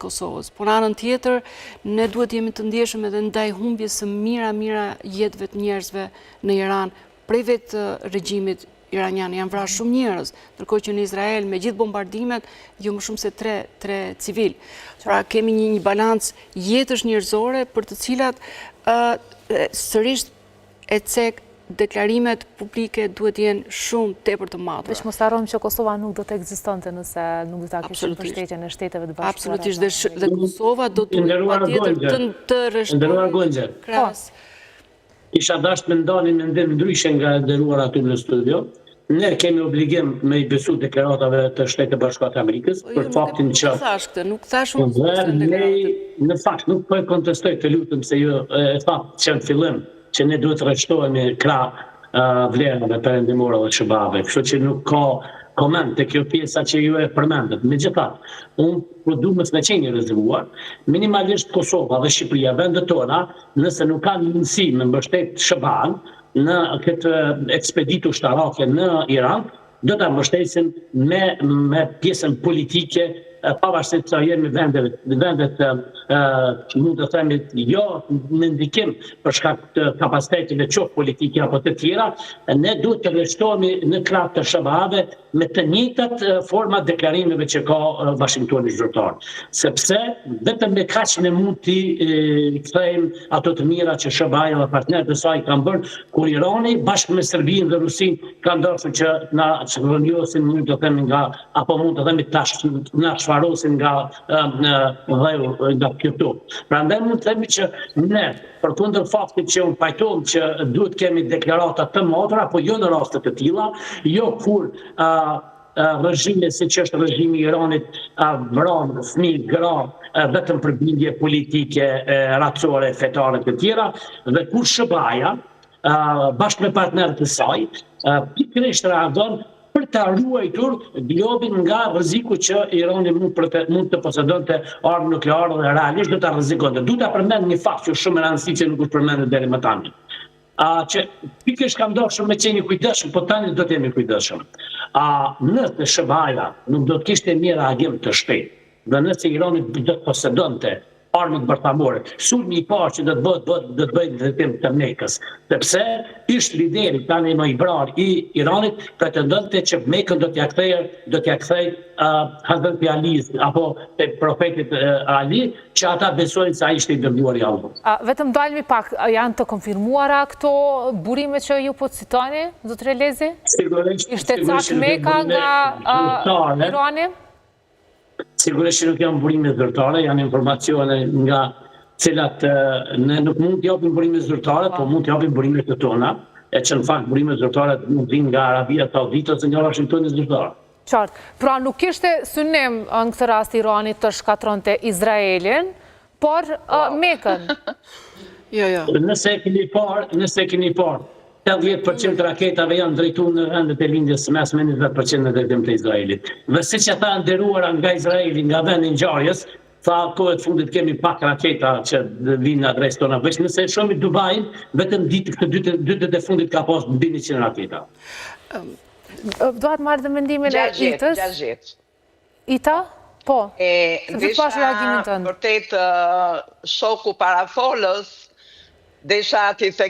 Kosovës. Por në anën tjetër, ne duhet jemi të ndjeshëm edhe ndaj humbjes së mijëra mijëra jetëve të njerëzve në Iran, prej vetë regjimit iranian janë vrarë shumë njerëz, ndërkohë që në Izrael me gjithë bombardimet jo më shumë se 3 civil. Pra kemi një një balancë jetësh njerëzore për të cilat sërish e cek deklarimet publike duhet jenë shumë tepër të matura. Veç mos harrojmë që Kosova nuk do të ekzistonte nëse nuk do ta kishim mbështetjen e Shteteve të Bashkuara. Absolutisht, dhe Kosova do të patjetër të rreshtohet krahas. Kisha dashtë me nda një mendim ndryshe nga e nderuara aty në studio. Ne kemi obligim me i besu deklaratave të Shteteve të Bashkuara të Amerikës po, për jo, faktin që nuk thash këtë, nuk thash unë dhe ne në fakt nuk po e kontestoj të lutem se ju e thatë që në fillim që ne duhet të rreshtohemi krah vlerave perëndimore dhe SHBA-ve, kështu që nuk ka koment te kjo pjesa që ju e përmendët. Megjithatë, unë po du mos me qenë i rezervuar, minimalisht Kosova dhe Shqipëria, vendet tona, nëse nuk kanë mundësi me mbështet SHBA-n në këtë ekspeditë ushtarake në Iran, do ta mbështesim me me pjesën politike pavarësisht se jemi vende vendet mund të themi jo me ndikim për shkak të kapaciteteve qoftë politike apo të tjera, ne duhet të rreshtohemi në krah të SHBA-ve me të njëjtat forma deklarimeve që ka Washingtoni zyrtar. Sepse vetëm me kaq ne mund t'i kthejmë ato të mira që SHBA-ja dhe partnerët e saj kanë bërë kur Irani bashkë me Serbinë dhe Rusinë kanë dashur që na çrrënjosin, mund të themi nga apo mund të themi ta na shfarosin nga dheu nga kjo tokë. Prandaj mund të themi që ne përkundër faktit që unë pajtohem që duhet kemi deklarata të matura, po jo në raste të tilla, jo kur regjime siç është regjimi i Iranit vran fëmijë, gra vetëm për bindje politike, racore, fetare të tjera dhe kur SHBA-ja bashkë me partnerët e saj pikërisht reagon për ta ruajtur globin nga rreziku që Irani mund të mund të posedonte armë nukleare dhe realisht do ta rrezikonte. Du ta përmend një fakt që është shumë e rëndësishëm që nuk është përmendur deri më tani. A që pikërisht kam dashur me qenë i kujdesshëm, po tani do të jemi kujdesshëm. A nëse SHBA-ja nuk do të kishte një reagim të shpejtë dhe nëse Irani do të posedonte armët bërthamore, sulmi i parë që do të bëhet bëhet do të bëhet në drejtim të Mekës, sepse ish lideri tani më i vrarë i Iranit pretendonte që Mekën do t'ia kthejë do t'ia kthej uh, Hazreti Ali apo te profetit uh, Ali, që ata besojnë se ai ishte i dërguar i Allahut. Vetëm ndalemi pak, a janë të konfirmuara këto burime që ju po citoni, zotëri Elezi? Sigurisht, Ishte cak Meka nga Irani? Sigurisht që nuk janë burime zyrtare, janë informacione nga cilat ne nuk mund të japim burime zyrtare, po mund të japim burime të tona, e që në fakt burime zyrtare mund të vinë nga Arabia Saudite ose nga Washingtoni zyrtar. Qartë. Pra nuk ishte synim në këtë rast Irani të shkatërronte Izraelin, por Mekën. Jo, jo. Nëse e keni parë, nëse e keni parë, 80% të raketave janë drejtuar në vendet e Lindjes së Mesme, 20% në drejtim të Izraelit. Dhe siç e tha e nderuara nga Izraeli, nga vendi i ngjarjes, tha kohët fundit kemi pak raketa që vijnë në adresë tona. Veç nëse e shohim Dubain, vetëm ditë këtë dy ditët e fundit ka pas mbi 100 raketa. Dua të marr dhe mendimin e Itës. 60. Ita? Po. E, Sepse të pashë reagimin tënd. Vërtet shoku parafolës, desha t'i theksoj.